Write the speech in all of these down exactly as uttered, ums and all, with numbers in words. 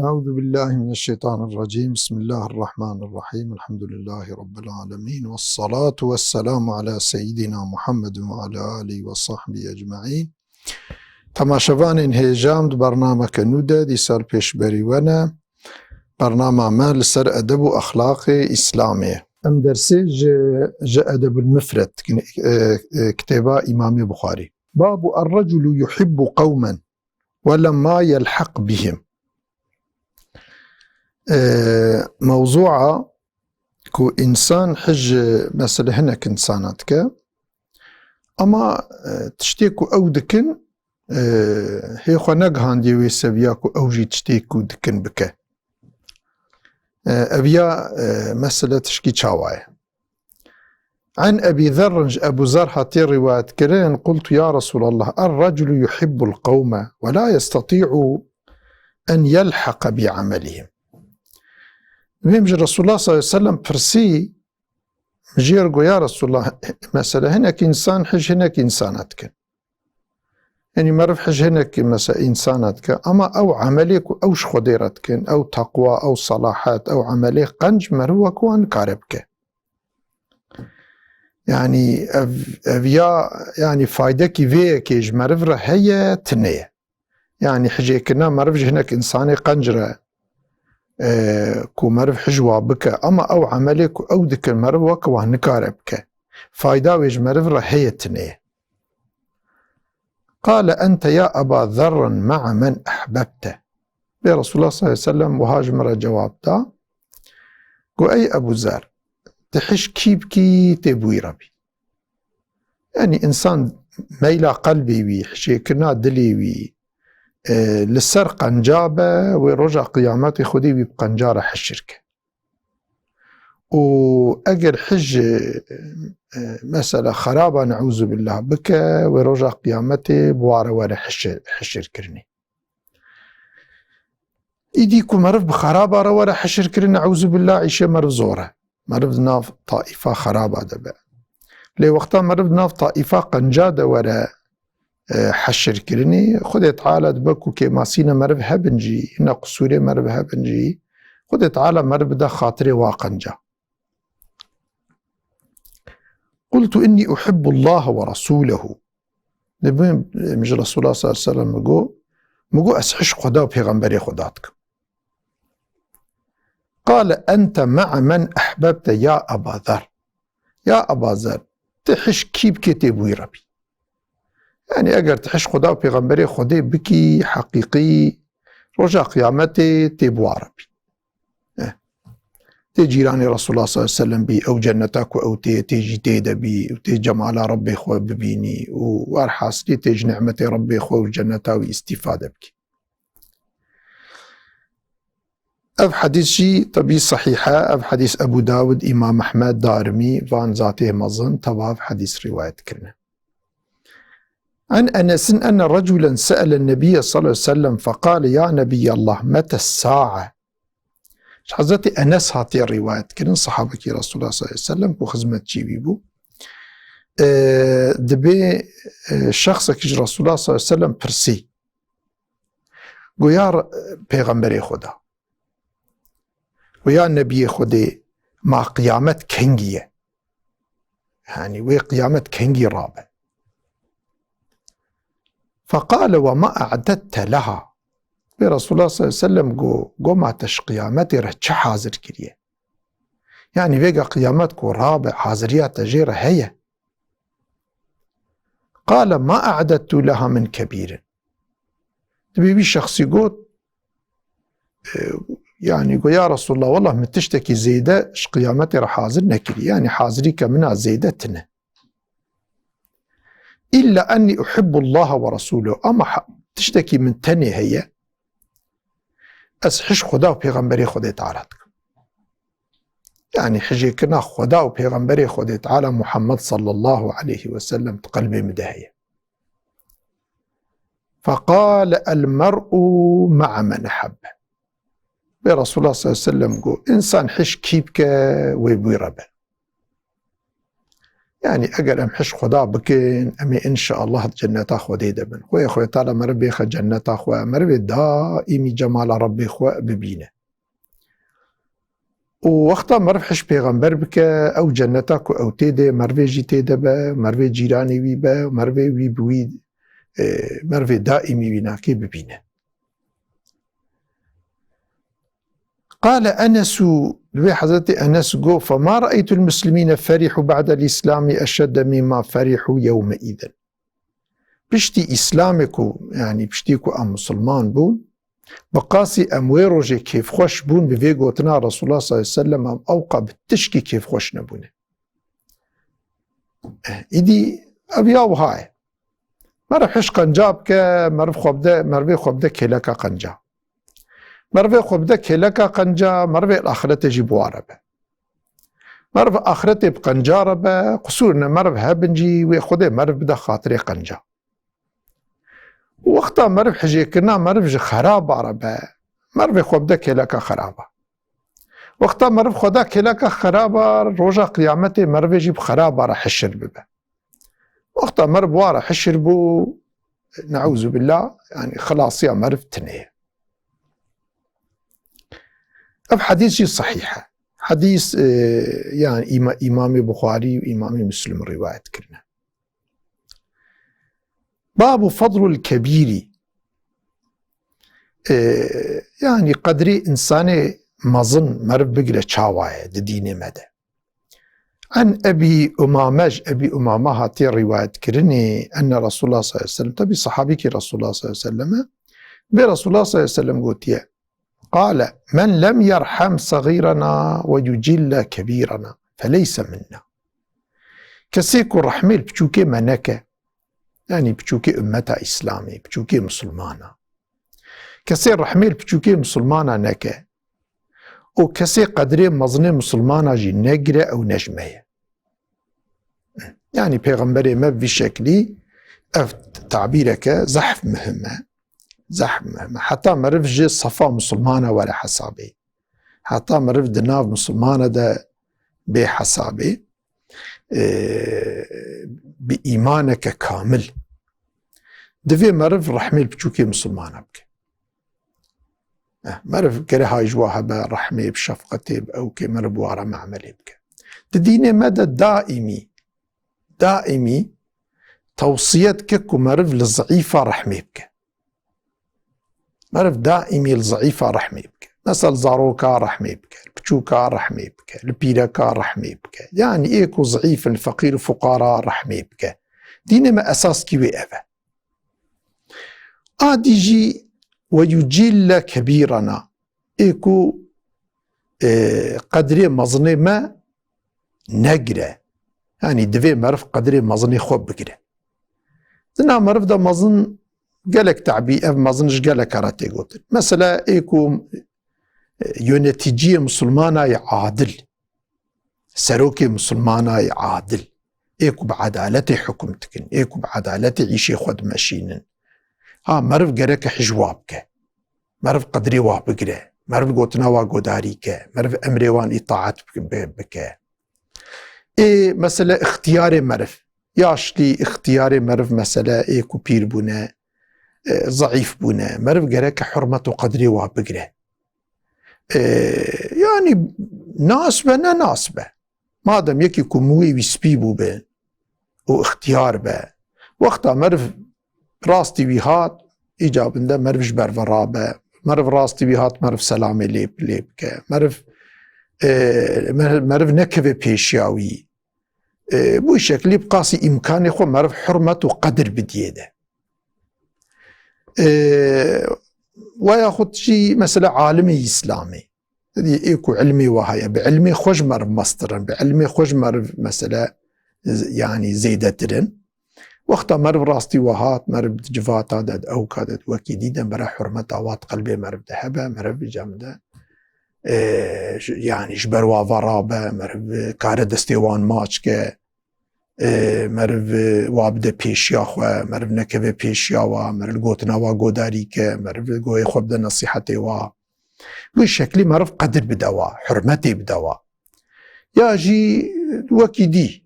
أعوذ بالله من الشيطان الرجيم. بسم الله الرحمن الرحيم. الحمد لله رب العالمين. والصلاة والسلام على سيدنا محمد وعلى آله وصحبه أجمعين. Temaşevanên hêja, em di bernameke nû de dîsa li pêşberî we ne. Bernama me li ser edeb û exlaqê Îslamê ye. Em dersê ji, ji Edebul Mufred, e, e, kitêba Îmamê Buxarî. Babu er-reculu yuhibbu qewmen we lemma yelheq bihim. E, mewzûa ku însan hij, mesela, hinek însana dike, ama, e, tiştê ku ew dikin, e, hê xwe negihandiye wê seviya ku ew jî tiştê ku dikin bike. E, ev ya, e, mesele tişkî çawa ye? An Ebî Zerrin, ji Ebû Zer hatiye rîwayet kirin, qultu ya Resûlallah, er-reculu yuhibbul qewme we la yesteti'u en yelheqe bi emelihim. Dibêm ji Resûlullah sallallahu aleyhi ve sellem pirsî, ji yê re got, ya Resûlullah, mesela hinek însan hij hinek însana dikin. Yanî meriv hij hinek mesela însana dike, ama ew emelê ku ew ji Xwedê re dikin, ew teqwa, ew salahet, ew emelê qenc meriv wek wan nikare bike. Yanî ev, ev ya, yanî faydekî vê yekê ji meriv re heye, tune ye. Yanî hijêkirina meriv ji hinek însanê qenc re, e, ku meriv hij wa bike, ama ew emelê ku ew dikin meriv weke wan nikare bike. Fayda wê ji meriv re heye, tune ye. Qale ente ya Eba Zerrin ma'a men ehbebte. Bê Resulullah sallallahu aleyhi ve sellem wiha ji min re cewab da. Got, ey Ebu Zer, tu hij kî bikî tê bi wî re bî. Yanî însan meyla qelbê wî, hişêkirina dilê wî, e, li ser qenca be, wê roja qiyametê Xwedê wî bi qenca re hişir ke. Û eger hij, e, e, mesela xeraba, ne'ûzubillah, bike, wê roja qiyametê bi wa re were hişir, hişirkirinê. Îdî ku meriv bi xeraba re were hişirkirin, ne'ûzubillah, îşê meriv zor e. Meriv di nav taîfa xeraba de be. Lê wexta meriv di nav taîfa qenca de were, e, hişirkirinê, Xwedê Teala dibe ku kêmasîna meriv hebin jî, hina qisûrê meriv hebin jî, Xwedê Teala meriv bide xatirê wa qenca. Qultu inni uhibbullaha ve rasûlehu. Dibêm, em, ji Resulullah sallallahu aleyhi ve sellem min got, min got, ez hij Xweda û pêxemberê Xweda dikim. Qale ente ma'a men ehbebte ya Eba Zer. Ya Eba Zer, tu hij kî bikê tê bi wî re bî. Yanî eger tu hij Xweda û pêxemberê Xwedê bikî, heqîqî, roja qiyametê tê bi wa re bî. Eh. Tê cîranê Resulullah sallallahu aleyhi ve sellem bî, ew cenneta ku ew tê, tê jî tê de bî, û tê cemala Rebbê xwe bibînî, û werhasilî tê ji nimetê Rebbê xwe û cenneta wî îstîfade bikî. Ev hedîs jî tebî sehîh e, ev hedîs Ebû Dawud, Îmam Ehmed, Darimî, van zatê mezin, teva ev hedîs rîwayet kirine. An Enesin enne reculen se'elen Nebiyye sallallahu aleyhi ve sellem feqale, ya Nebiyallah, mete sa'a? Ji Hezretî Enes hatiye rîwayet kirin, sahabekî Resulullah sallallahu aleyhi ve sellem ku xizmetçî wî bû. E, dibê, e, şexsekî ji Resulullah sallallahu aleyhi ve sellem pirsî. Got, ya Re-, Pêxemberê Xweda. Got, ya Nebiyê Xwedê, ma qiyamet kengî ye? Yanî wê qiyamet kengî rabe? Feqale, "Ve ma a'dedte leha?" Wê Resulullah sallallahu aleyhi ve sellem got, "Got, ma te ji qiyametê re çi hazir kiriye? Yanî vêga qiyamet ku rabe, haziriya te jê re heye?" Qale, "Ma a'dedtu leha min kebîrin." Dibê wî şexsî got, e, yanî got, "Ya Resulallah, wallah min tiştekî zêde ji qiyametê re hazir nekiriye. Yanî hazirîke min a zêde tine. İlla enni uhibbullaha ve rasûlehu. Ama ha-, tiştekî min tenê heye, ez hij Xweda û Pêxemberê Xwedê Teala dikim." Yanî hijêkirina Xweda û Pêxemberê Xwedê Teala Muhammed sallallahu aleyhi ve sellem di qelbê min de heye. Feqale, "El mer'u ma'a men ehebbe." Wê Resulullah sallallahu aleyhi ve sellem got, "Însan hij kî bike, wê bi wî re be." Yanî eger em hişk Xweda bikin, em ê înşeallah di cenneta Xwedê de bin. Xweyê Xwedê Teala meriv bêxe cenneta xwe, merivê daîmî cemala Rebbê xwe bibîne. Û wexta meriv hişk pêxember bike, ew cenneta ku ew tê de, merivê jî tê de be, merivê cîranê wî be, merivê wî bi wî, e, merivê daîmî wî nakê bibîne. Qale Enesu, li wê Hezretî Enes got, "Fema re'eytul muslimîne ferîhû ba'del îslamî eşedde mîma ferîhû yewme îdin." Piştî Îslamê ku, yanî piştî ku em misilman bûn, bi qasî em wê rojê kêfxweş bûn bi vê gotina Resulullah sallallahu aleyhi ve sellem, em ewqa bi tişkî kêfxweş nebûne. Eh, îdî ev ya wiha ye. Meriv hişk qenca bike, meriv xwe bide, merivê xwe bide kêleka qenca. Merivê xwe bide kêleka qenca, merivê axretê jî bi wa re be. Meriv axretê bi qenca re be, qisûr ne meriv hebin jî, wê Xwedê meriv bide xatirê qenca. Wexta meriv hijêkirina meriv ji xeraba re be, merivê xwe bide kêleka xeraba. Wexta meriv xwe da kêleka xeraba, roja qiyametê merivê jî bi xeraba re hişir bibe. Wexta meriv wa re hişir bû, neûzubillah, yanî xilasiya meriv tune ye. Ev hedîs jî sehîh e. Hedîs, e, yanî îma-, Îmamê Buxarî û Îmamê Muslim rîwayet kirine. Babu fadlul kebîrî. E, yanî qedrê însanê mezin meriv bigire çawa ye di dînê me de. An Ebî Umame, ji Ebî Umame hatiye rîwayetkirinê, enne Resulullah sallallahu aleyhi ve sellem, tabî sahabîkî Resulullah sallallahu aleyhi ve sellem e, bê Resulullah sallallahu aleyhi ve sellem gotiye, Qale, "Men lem yerhem sagîrena ve yucille kebîrena, feleyse minna." Kesê ku rehmê li piçûkê me neke, yanî piçûkê ummeta Îslamê, piçûkê misilmana, kesê rehmê li piçûkê misilmana neke û kesê qedrê mezinê misilmana jî negire, ew ne ji me ye. Yanî Pêxemberê me bi vî şeklî, ev tabîreke zehf muhim e. Zehf muhim e. Heta meriv ji sefa misilmana were hesabê. Heta meriv di nav misilmana de bê hesabê, e, bi îmaneke kamil. Divê meriv rehmê li piçûkê misilmana bike. Eh, meriv gere hay ji wa hebe, rehmê, bi şefqetê, bi ewkê meriv bi wa re me'melê bike. Di dînê me de daîmî, daîmî tewsiye dike ku meriv li zeîfa rehmê bike. Meriv daîmî li zeîfa rehmê bike. Mesela li zaroka rehmê bike, li piçûka rehmê bike, li pîreka rehmê bike. Yanî ê ku zeîf in, li feqîr û fuqara rehmê bike. Dînê me esaskî wê ev e. A dî jî "Ve yucille kebîrena", ê ku, e, qedrê mezinê me negire. Yanî divê meriv qedrê mezinê xwe bigire. Di nav meriv de mezin gelek tabî, ev mezin ji gelek re tê gotin. Mesela ê ku, e, yöneticiye musulmana ye adil, serokê misilmana yê adil, ê ku bi edaletê hukm dikin, ê ku bi edaletê îşê xwe dimeşînin. Ha, meriv gereke hijwa bike. Meriv qedrê wa bigire. Meriv gotina wa godarî ke. Meriv emrê wan îtaat bi-, bi-, bike. Ê mesele ixtiyarê meriv. Yaşlî ixtiyarê meriv mesele ê ku pîr bûne, e, zeîf bûne. Meriv gereke hurmet û qedrê wa bigire. E, yanî nas be, ne nas be. Madem yekî ku mûyê wî spî bûbe û ixtiyar be, wexta meriv rastî wî hat, îcabinde meriv ji ber ve rabe. Meriv rastî wî hat, meriv selamê lê, lê bike. Meriv, e, mer-, meriv nekeve pêşiya wî. E, bu şeklî bi qasî îmkanê xwe meriv hurmet û qedir bidiyê de. E, veya xwe jî mesela alimê Îslamê. Dî ê ku ilmê we heye, bi ilmê xwe ji meriv meztir in, bi ilmê xwe ji meriv mesele, z-, yanî zêdetir in. Wexta meriv rastî we hat, meriv di civata de, di ewka de, di wekî dî de, meriv hurmeta we di qelbê meriv de hebe, meriv bi cem de, e, ji, yanî ji ber wa ve rabe, meriv kare destê wan maç ke, e, meriv wa bide pêşiya xwe, meriv nekeve pêşiya wa, meriv gotina wa godarî ke, meriv goyê xwe bide nesîhetê wa. Wî şeklî meriv qedir bide wa, hurmetê bide wa. Ya jî wekî dî,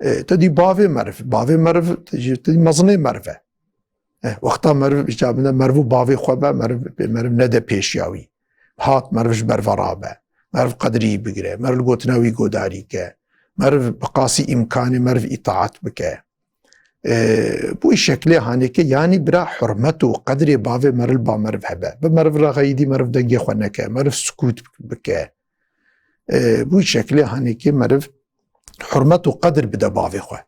E, te dî bavê meriv, bavê meriv, te dî mezinê meriv e. E, wexta meriv îcabinde meriv û bavê xwe be, meriv, meriv nede pêşiya wî. Hat meriv ji ber ve rabe. Meriv qedrî bigire. Meriv li gotina wî godarî ke. Meriv bi qasî îmkanê meriv îtaat bike. E, bu şeklê haneke yanî bira hurmet û qedrê bavê meriv ba meriv hebe. Bi meriv re xeyîdî meriv dengê xwe neke. Meriv sukût bike. E, bu şeklê haneke meriv hurmet û qedir bide bavê xwe.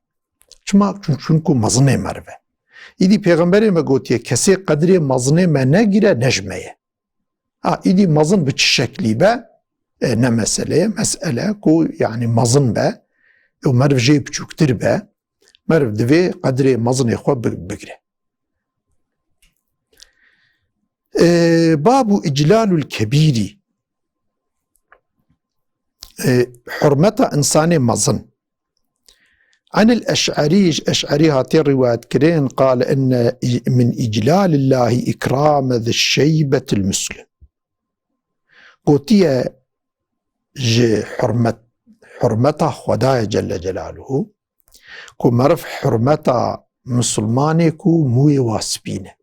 Çima? Çun-, çunku mezinê meriv e. Îdî Pêxemberê me gotiye, kesê qedrê mezinê me negire, ne ji me ye. Ha, îdî mezin bi çi şeklî be, e, ne mesele ye. Mesele ku, yanî mezin be, û meriv jê biçûktir be, meriv divê qedrê mezinê xwe bi-, bigire. E, babu iclalul kebîrî. E, hurmeta insanê mezin. Anil Eş'erî, ji Eş'erî hatiye rîwayet kirin, qal inne i-, min iclalillahi ikrame zi şeybetil muslim. Gotiye ji hurmet, hurmeta Xwedayê Celle Celaluhu, ku meriv hurmeta misilmanê ku mûyê wa spî ne,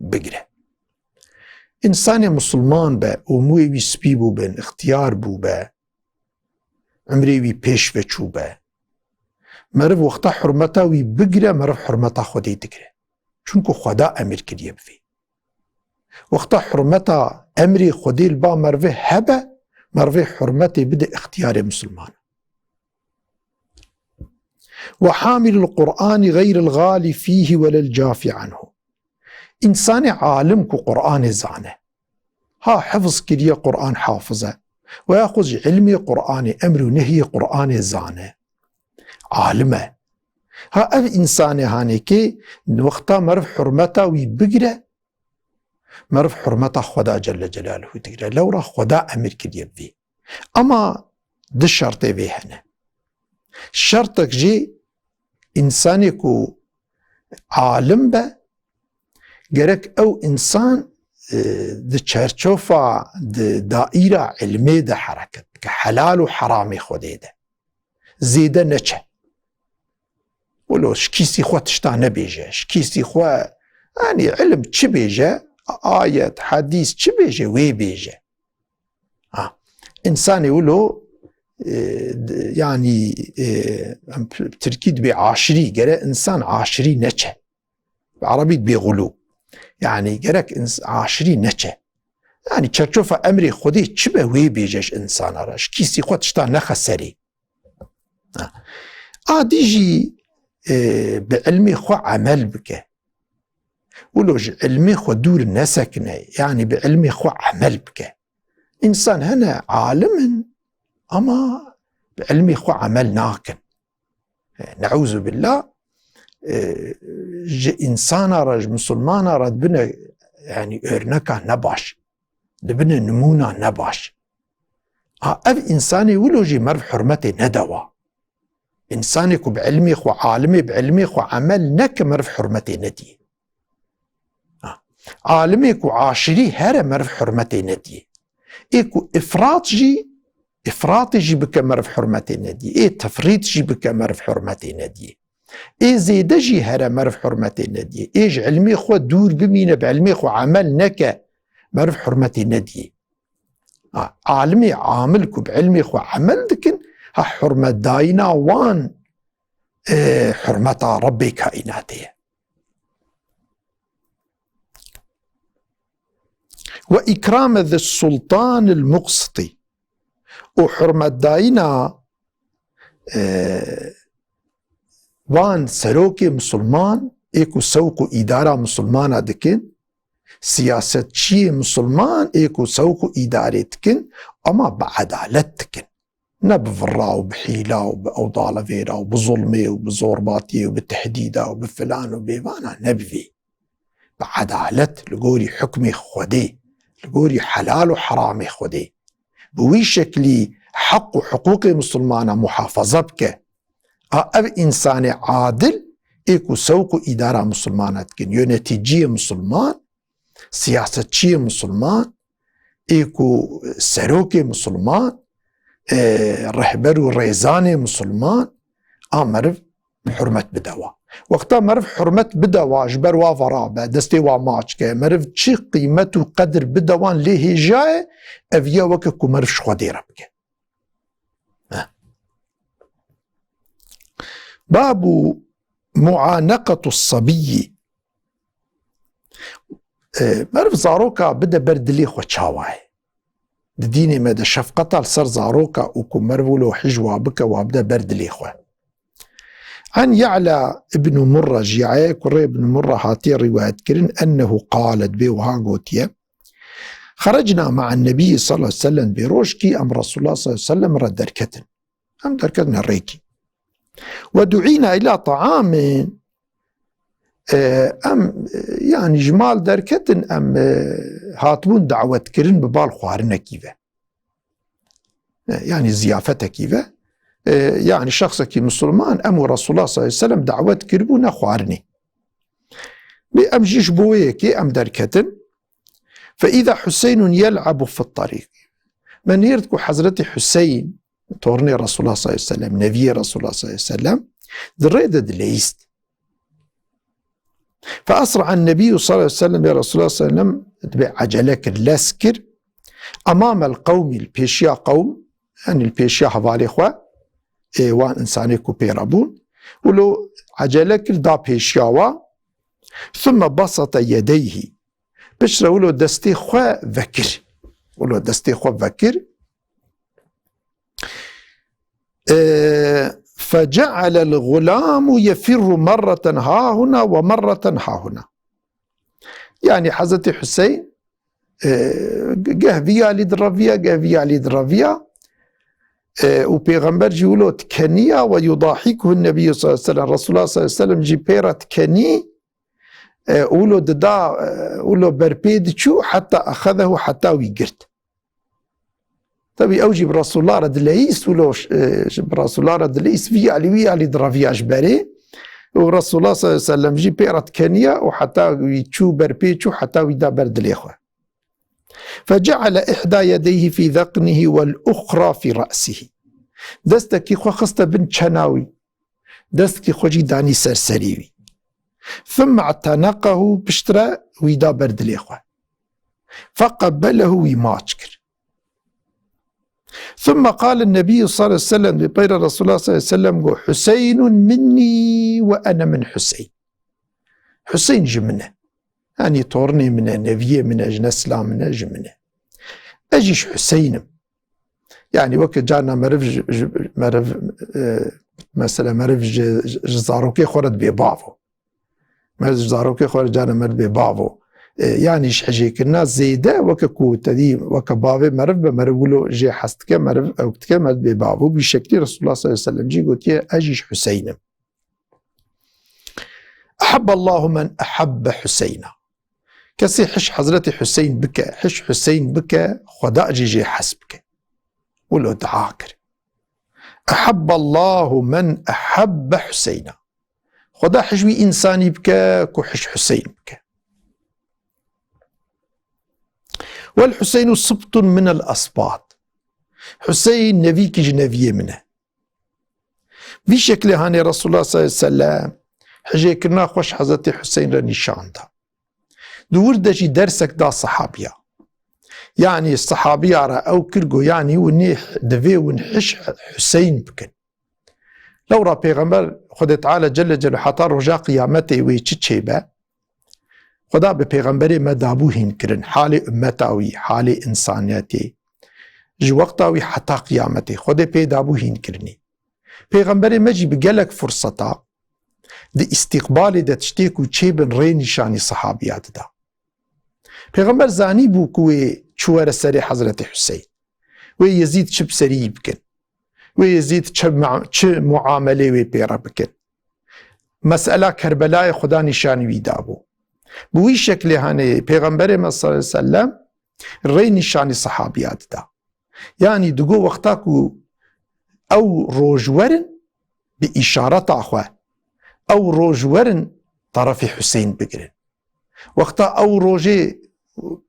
bigire. Însanê misilman be û mûyê wî spî bûbin, ixtiyar bûbe, emrê wî pêş ve çûbe, meriv wexta hurmeta wî bigire, meriv hurmeta Xwedê digire. Çunku Xweda emir kiriye bi vê. Wexta hurmeta emrê Xwedê li ba merivê hebe, merivê hurmetê bide ixtiyarê misilman. Ve hamilul Qur'ani xeyril gali fîhî welel cafî anhu. Însanê alim ku Qur'anê zane. Ha hifz kiriye Qur'an hafiz e. Veya xwe ji ilmê Qur'anê, emr û nehyê Qur'anê zane. Alim e. Ha ev însanê hanekê wexta meriv hurmeta wî bigire, meriv hurmeta Xweda Celle Celaluhu digire. Lewra Xweda emir kiriye bi vî. Ama du şertê vê hene. Şertek jî însanê ku alim be, gerek ew însan, e, di çerçofa, di daîra ilmê de hereket bike, helal û heramê Xwedê de. Zêde neçe. Wilo ji kîsî xwe tişta nebêje. Ji kîsî xwe, yanî ilim çi bêje, ayet, hedîs çi bêje, wê bêje. Ha. Însanê wilo, e, d-, yanî, e, em p-, tirkî dibê aşirî, gere însan aşirî neçe. Bi erebî dibê xulû. Yanî gerek ins-, aşirî neçe. Yanî çerçofa emrê Xwedê çi be wê bêje ji însana re. Ji kîsî xwe tişta nexe serê. Ha. A dî jî, e, bi ilmê xwe emel bike. Wilo ji ilmê xwe dûr nesekine, yanî bi ilmê xwe emel bike. Însan hene alim in, ama bi ilmê xwe emel nakin. E, neûzubillah, e, ji însana re, ji misilmana re dibine, yanî örneka nebaş, dibine nimûna nebaş. A, ev însanê wilo jî meriv hurmetê nede wa. Însanê ku bi ilmê xwe, alimê bi ilmê xwe emel neke, meriv hurmetê nediyê. Ha. Alimê ku aşirî here, meriv hurmetê nediyê. Ê ku ifrat jî, ifratê jî bike, meriv hurmetê nediyê. Ê tefrît jî bike, meriv hurmetê nediyê. Ê zêde jî here, meriv hurmetê nediyê. Ê ji ilmê xwe dûr bimîne, bi ilmê xwe emel neke, meriv hurmetê nediyê. Ha, alimê amil ku bi ilmê xwe emel dikin, ha, hurmetdayîna wan, e, hurmeta Rebbê kaînatê ye. Ve îkrame zi sultanil muqsitî. Û hurmetdayîna, e, wan serokê misilman, ê ku sewq û îdara misilmana dikin, siyasetçiyê misilman ê ku sewq û îdarê dikin, ama bi edalet dikin. Ne bi vira û bi hîla û bi ewdalevêra û bi zulmê û bi zorbatiyê û bi tehdîda û bi filan û bêvana, ne bi vî. Bi edalet, li gorî hukmê Xwedê, li gorî helal û heramê Xwedê, bi wî şeklî heq û hiqûqê misilmana muhafaza bike. A ev însanê adil ê ku sewq û îdara misilmana dikin, yönetîciyê misilman, siyasetçiyê misilman, ê ku serokê misilman, e, rehber û rêzanê misilman, A meriv hurmet bide wa. Wexta meriv hurmet bide wa, ji ber wa vera be, destê wa maç ke, meriv çi qîmet û qedir bide wan lê hêjaye, ev ye weke ku meriv ji Xwedê re bike. Heh. Babu muaneqetu sabiyyi. E, meriv zaroka bide ber dilê xwe çawa ye? Di dînê me de şefqeta li ser zaroka û ku meriv wilo hij wa bike, wa bide ber dilê xwe. An Ya'la ibn Murra, ji Ya'yayê kurê ibn Murra hatiye rîwayet kirin, ennehu qalet, bê wiha gotiye, Xerecna ma'a nebiyyi sallallahu aleyhi ve sellem, bê rojkî em Resulullah sallallahu aleyhi ve sellem re derketin. Em derketine rêkî. Ve du'îna ila ta'amin, e, em, e, yanî ji mal derketin, em, e, hatibûn dawetkirin bi bal xwarinekî ve. E, yanî ziyafetekî ve. E, yanî şexsekî misilman em û Resulullah sallallahu aleyhi ve sellem dawet kiribûne xwarinê. Bê em jî ji bo wê yekê em derketin. Fe îza Huseynun yel'abu fit tarîq. Me nêrt ku Hezretî Huseyn, tornê Resulullah sallallahu aleyhi ve sellem, neviyê Resulullah sallallahu aleyhi ve sellem, di rê de dileyîst. Fe esra'an nebiyyu sallallahu aleyhi ve sellem, ya Resulullah sallallahu aleyhi ve sellem dibê acele kir, lez kir, emamel qewmî, li pêşiya qewm, yanî li pêşiya hevalê xwe, ê wan insanê ku pê re bûn, wilo acele kir, da pêşiya wa, thumme basata yedeyhî, piştre wilo destê xwe vekir. Wilo destê xwe vekir. E, fece'alel gulamu yefirru merreten hahuna ve merreten hahuna. Yanî Hezretî Huseyn, e, geh vî alî direviya, geh vî alî direviya. E, û Pêxember jî wilo dikeniya ve yudahikuhu Nebiyyû sallallahu aleyhi ve sellem. Resulullah sallallahu aleyhi ve sellem jî pê re dikenî, e, wilo dida, e, wilo berpê diçû, heta exezehu, heta wî girt. Tabii ew jî bi Resulullah re dileyîst, wilo, e, ji, bi Resulullah re dileyîst, vî alî, wî alî diraviya ji berê. Û Resulullah sallallahu aleyhi ve sellem jî pê re dikeniya û heta wî çû berpê çû, heta wî da ber dilê xwe. Fece'ale ihda yedeyhi fî zeknihi wel uxra fî re'sihi. Destekî xwe xiste bin çena wî. Destekî xwe jî danî ser serê wî. Thumme e'teneqehu, piştre wî da ber dilê xwe. Feqebbelehu, wî maç kir. Thumme qale Nebiyyû sallallahu aleyhi ve sellem, bi peyre Resulullah sallallahu aleyhi ve sellem got, Huseynun minni ve ene min Huseyn. Huseyn ji min e. Yanî tornê min e, neviyê min e, ji nesla min e, ji min e. Ez jî ji Huseyn im. Yanî weke carna meriv ji, ji, meriv, e, mesela meriv ji, ji, ji zarokê xwe re dibê bavo. Meriv ji zarokê xwe re carna meriv dibê bavo. E, yanî ji hijêkirina zêde weke ku te dî, weke bavê meriv be, meriv wilo jê hes dike, meriv ewk dike, meriv dibê bavo. Bi şeklî Resulullah sallallahu aleyhi ve sellem jî gotiye, ez jî ji Huseyn im. Ehebballahu men ehebbe Huseyna. Kesê hiş Hezretî Huseyn bike, hiş Huseyn bike, Xweda jî jê hes bike. Wilo dua kir. Ehebballahu men ehebbe Huseyna. Xweda hiş wî însanî bike ku hiş Huseyn bike. Wel Huseynu sibtun minel esbat. Huseyn nevîkî ji neviyê min e. Vî şeklê hanê Resulullah sallallahu aleyhi ve sellem hijêkirina xwe ji Hezretî Huseyn re nîşan da. Di wir de jî dersek da sehabiya. Yanî sehabiya re ew kir, got, yanî hûn ê divê hûn hiş Huseyn bikin. Lewra Pêxember Xwedê Teala Celle Celaluhu heta roja qiyametê wê çi çêbe? Xweda bi pêxemberê me dabû hîn kirin, halê ummeta wî, halê însaniyetê. Ji wexta wî heta qiyametê Xwedê pê dabû hîn kirinî. Pêxemberê me jî bi gelek furseta di îstîqbalê de tiştê ku çêbin rê nîşanî sehabiya dida. Pêxember zanîbû ku wê çi were serê Hezretê Huseyn. Wê Yezîd çi bi serî bikin. Wê Yezîd çi ma-, çi muamelê wê pê re bikin. Mesela Kerbelayê Xweda nîşanî wî dabû. Bi wî şeklê hanê Pêxemberê me sallallahu aleyhi ve sellem rê nîşanî sehabiya dida. Yanî digo wexta ku ew roj werin bi îşareta xwe, ew roj werin terefê Huseyn bigirin. Wexta ew rojê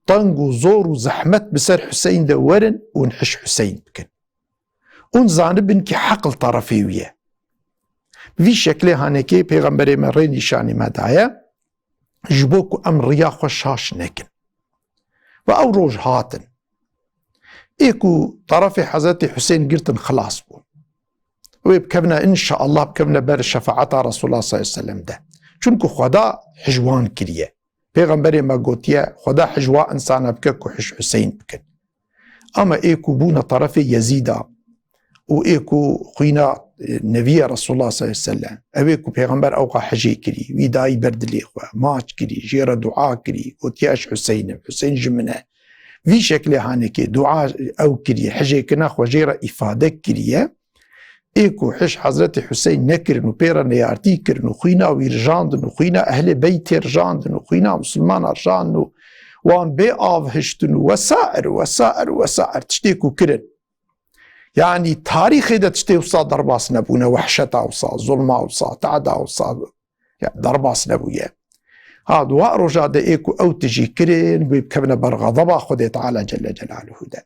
teng û zor û zehmet bi ser Huseyn de werin û hiş Huseyn bikin. Hûn zanibin ki heq li terefê wî ye. Vî şeklê hanekê Pêxemberê me rê nîşanî me daye, ji bo ku em riya xwe şaş nekin. Ve ew roj hatin. Ê ku terefê Hezretî Huseyîn girtin xilas bûn. Wê bikevine, înşaallah bikevine ber şefaeta Resulullah sallallahu aleyhi ve sellem de. Çunku Xweda hijwan kiriye. Pêxemberê me gotiye, Xweda hij wa insana bike ku hij Huseyîn bikin. Ama ê ku bûne terefê Yezîda û ê ku xwîna, e, Neviyê Resulullah sallallahu aleyhi ve sellem, ew ê ku Pêxember ewqa hejê kirî, wî dayî ber dilê xwe, maç kirî, jê re dua kirî, gotiye, ez Huseyîn im, Huseyîn ji min e. Vî şeklê hanekê dua ew kirî, hejêkirina xwe jê re îfade kiriye. Ê ku hij Hezretî Huseyn nekirin û pê re neyartî kirin û xwîna wî rijandin û xwîna ehlê beytê rijandin û xwîna misilmana rijandin û wan bê av hiştin û wesair, wesair, wesair tiştê ku kirin. Yanî tarîxê de tiştê wisa derbas nebûne, wehşeta wisa, zulma wisa, teada wisa, ya, derbas nebûye. Ha, di wa roja de ê ku ew tijî kirin, wê bikevine ber xezeba Xwedê Teala Celle Celaluhu de.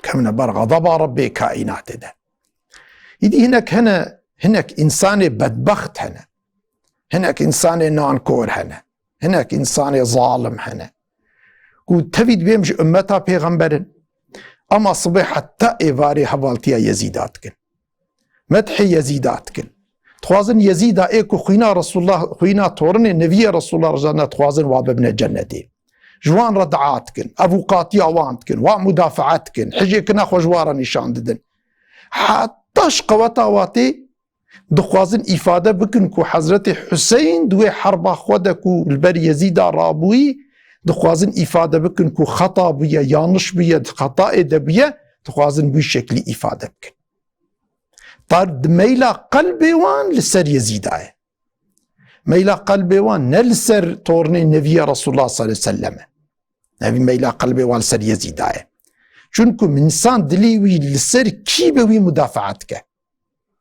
Kevine ber xezeba Rebbê kaînatê de. Îdî hinek hene, hinek însanê bedbext hene. Hinek însanê nankor hene. Hinek însanê zalim hene. Ku tevî dibêm ji ummeta pêxember in. Ema sibê heta êvarê hevaltiya Yezîda dikin. Medhê Yezîda dikin. Dixwazin Yezîda ê ku xwîna Resulullah, xwîna torinê Neviyê Resulullah rijandine, dixwazin wa bibine cennetê. Ji wan re dua dikin, evûqatiya wan dikin, wa mudafaa dikin, hijêkirina xwe ji wan re nîşan didin. Heta ji qeweta wa tê dixwazin îfade bikin ku Hezretê Huseyn di wê herba xwe de ku li ber Yezîda rabûyî, dixwazin îfade bikin ku xeta bûye, yanliş bûye, di xetayê de bûye, dixwazin wî şeklî îfade bikin. Tar di meyla qelbê wan li ser Yezîda ye. Meyla qelbê wan ne li ser tornê Neviyê Resulullah sallallahu aleyhi ve sellem e. Nevî meyla qelbê wan li ser Yezîda ye. Çunku însan dilê wî li ser kî be wî mudafaa dike.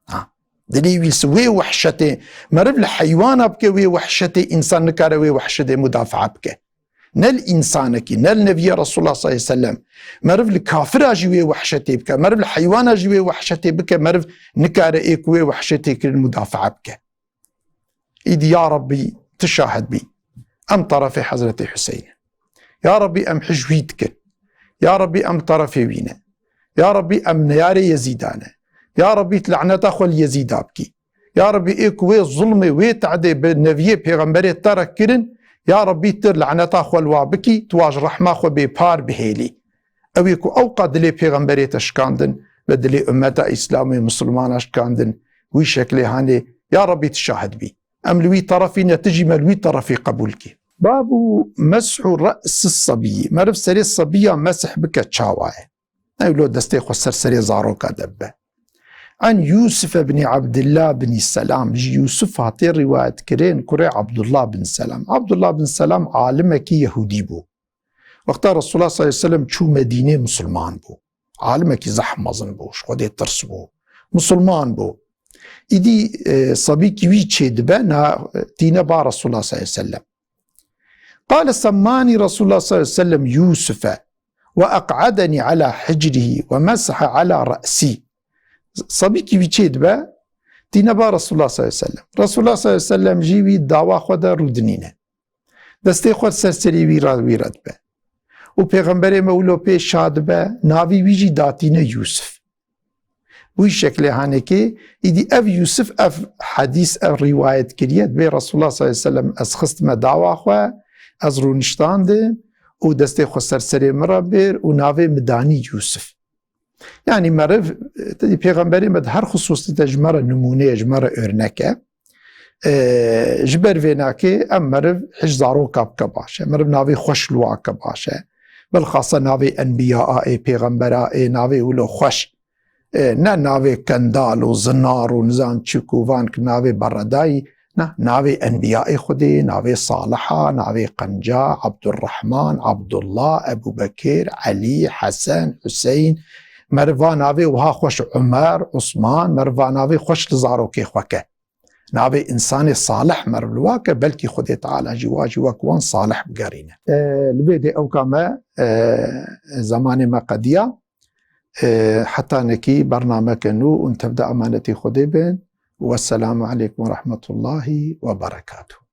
Ha. Dilê wî li ser wê wehşetê, meriv li heywana bike wê wehşetê, însan nikare wê wehşetê mudafaa bike. Ne li însanekî, ne li Neviyê Resulullah sallallahu aleyhi ve sellem. Meriv li kafira jî wê wehşetê bike, meriv li heywana jî wê wehşetê bike, meriv nikare ê ku wê wehşetê kirin mudafaa bike. Îdî ya Rabbî, tu şahid bî. Em terefê Hezretê Huseyîn in. Ya Rabbî, em hij wî dikin. Ya Rabbî, em terefê wî ne. Ya Rabbî, em neyarê Yezîda ne. Ya Rabbî, tu laneta xwe li Yezîda bikî. Ya Rabbî, ê ku wê zulmê, wê tehdê bi Neviyê Pêxemberê te re kirin, ya Rabbî, tu laneta xwe li wa bikî, tu wa ji rehma xwe bêpar bihêlî. Ew ê ku ewqa dilê Pêxemberê te şikandin, ve dilê ummeta Îslamê, misilmana şikandin, wî şeklê hanê, ya Rabbî, tu şahid bî. Em li wî terefî ne, tu jî me li wî terefî qebûl kî. Babu meshu re'si sebiyî. Meriv serê sebiya mesih bike çawa ye? Ew lo destê xwe ser serê zaroka de bibe. An Yusuf ibn Abdullah bin Selam, ji Yusuf hatê rîwayet kirin, kurê Abdullah bin Selam. Abdullah bin Selam alimekî Yehûdî bû. Wexta Resulullah sallallahu aleyhi ve sellem çû Medînê, misilman bû. Alimekî zehf mezin bû, ji Xwedê tirs bû. Misilman bû. Îdî, e, sebîkî wî çêdibe, na, tîne ba Resulullah sallallahu aleyhi ve sellem. Qale semmani Resulullah sallallahu aleyhi ve sellem Yusufe ve eq'adeni ala hicrihi ve mesaha ala re'si. Sebîkî wî çêdibe, tîne ba Resulullah sallallahu aleyhi ve sellem. Resulullah sallallahu aleyhi ve sellem jî wî dawa xwe de rûdinîne. Destê xwe ser serê wî re, wî re dibe. Û Pêxemberê me wilo pê şa dibe, navî wî jî datîne Yûsif. Wî şeklê hanekê, îdî ev Yûsif, ev hedîs, ev rîwayet kiriye, dibê Resulullah sallallahu aleyhi ve sellem, ez xistime dawa xwe, ez rûniştandim û destê xwe ser serê min re bir û navê min danî Yûsif. Yanî meriv, te dî Pêxemberê me di her xisûsî de ji me re nimûne ye, ji me re örnek e. E, ji ber vê nakê em meriv hij zaroka bike baş e. Meriv navê xweş li wa bike baş e. Bilxasa navê enbiyaa ê, pêxembera ê, navê wilo xweş. E, ne navê kendal û zinar û nizam çik û van ki navê beredayî. Na, navê enbiyayê Xwedê, navê Saliha, navê Qenca, Abdurrahman, Abdullah, Ebu Bekir, Elî, Hesen, Huseyn, meriv va navê wiha xweş Umer, Usman, meriv va navê xweş li zarokê xwe ke. Navê însanê salih meriv li wa ke, belkî Xwedê Teala jî wa jî wek wan salih bigerîne. E, li vê dê ewka me, e, zemanê me qediya. E, heta nekî bernameke nû hûn tevde emanetî Xwedê bin. Wesselamu aleykum ve rahmetullahi ve berekatuhu.